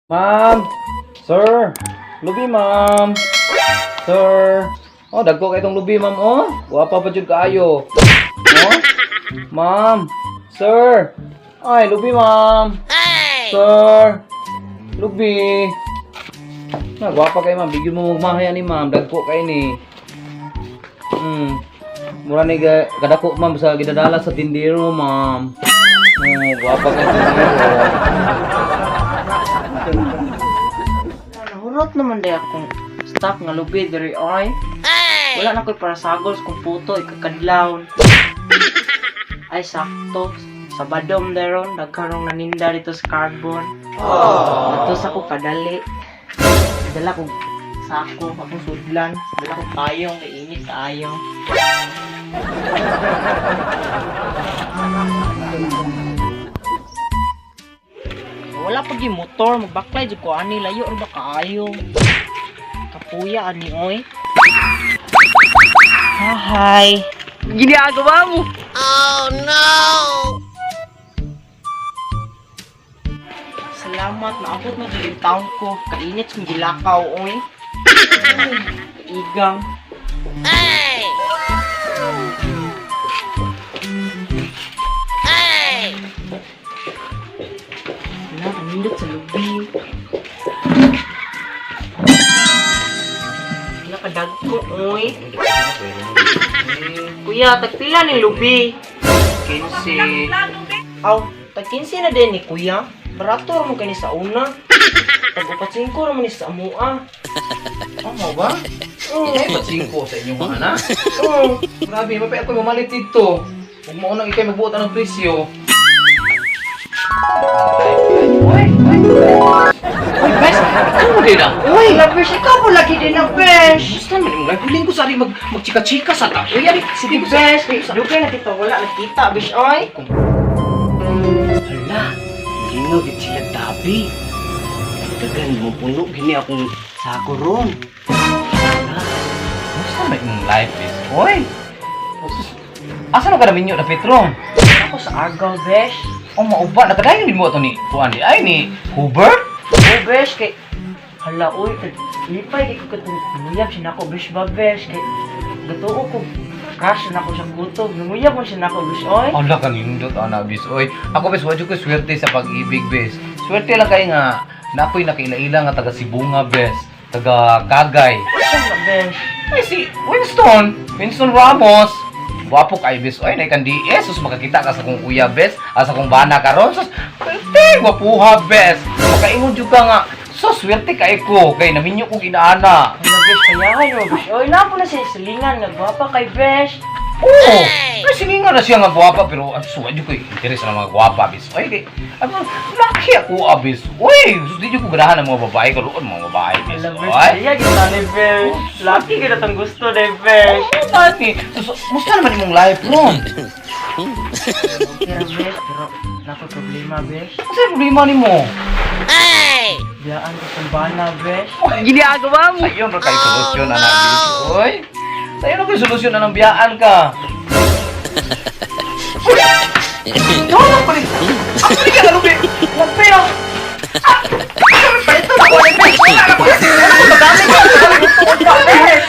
Ma'am! Sir! Lubi, ma'am! Sir! Oh, dagko kay itong lubi, ma'am, oh. Wapa pa jud kaayo. Oh? Ma'am! Sir! Ay, lubi, ma'am! Sir! Lubi! Na, gwapa kay ma'am. Bigyan mo magmahaya ni ma'am. Dagko kay ni. Mura ni kadako, ma'am, sa gidadala sa tindero, ma'am. Oh, gwapa kay tindero. Nahurot naman day akong stock nga lubi diri oy. Wala na ko'y para sagol sa kong puto ikakadlawon. Ay sakto. Sabadom daron daghanong naninda dito sa Carbon. Ato sa ko kadali. Dala ko sako akong sudlan. Dala ko payong kay init kaayo. Wala pa gyud motor, magbaklay jud ko ani layo ra ba kaayo. Kapuya ani oy. Hi. Ginagawa mo! Salamat, naabot na jud yung taon ko. Kainit kong gilakaw oy. Ay, kaigang. Wala, kanindot sa lubi. Wala ka dagko, oy. Kuya, tagpila ni lubi. 15. Aw, tag 15 na din ni kuya. Barato ra mo kay ni sa una. Tag 5 ra mo ni sa amua. Tama ba? Oo. Ay, matsingko sa inyong mga anak. Oo. Grabe, mapay ako mamalit dito. Huwag mo unang ikay magbuot ng presyo. Uy, uy, uy, bes! Ano mo din ah? Uy, lovers, ikaw po lagi din ang bes. Gusto naman yung life. Huling ko sa rin magchika-chika sa ta. Uy, ari, Sige, bes. Dugay na kita, wala nakita, bes, oy. Hala, lino gid sila tabi. Dagan mo puno gini akong sako ron. Gusto naman yung life, bes. Uy! Asa na ka namin yun na Petron? Ako sa Argao, bes. Oh, mauba. Nakadayon din mo ito ni Kuan di. Ay, ni Hubert? Oh, bes, kay... Hala, oy, kay... Lipay, kay ko Nanguyab siya nako, bes ba, bes? Kay... Gatuo ko. Crush na ako sa gutob. Nanguyab mo siya nako, bes, oy. Ala kanindot ana bis oy. Ako bis wa jud ko swerte sa pag-ibig bis. Swerte lang kay nga na ako'y nakaila-ila nga taga Sibunga bes, taga Kagay. Siya nga, bes. Ay si Winston, Winston Ramos. Gwapo kay bis oy nay kandi sus makakita ka sa kong kuya bes, asa kong bana karon sus. Pwede gwapuha bes. Makaingon jud ka nga so swerte kay ko kay naminyo kog inaana. Hala, bes, kayahan mo, bes. Oy, napo na siya silingan nga gwapa kay bes. Oo. Ay, sininga na siya nga gwapa pero ang suwa jud ko interes na mga gwapa bis. Oy, kay ano laki ako abis. Uy, sus di jud ko ganahan ang mga babae karoon mga babae bis. Hala, bes, Oy. kaya kita ni bes. Laki kita tong gusto ni bes. Oo, mani. Sus, musta naman imong life ron? Pero, bes, pero nako problema, bes. Unsa problema nimo? Biyaan ko sa bana, bes. Ginagawa mo. Sayon ra kay solusyon ana bis. Oy. Sayon ra kay solusyon anang biyaan ka. No, no, pare. Ako di ka nalubi. Pero Ah! Ito na ko, wala na ko. Wala na ko magamit. Wala na ko magamit.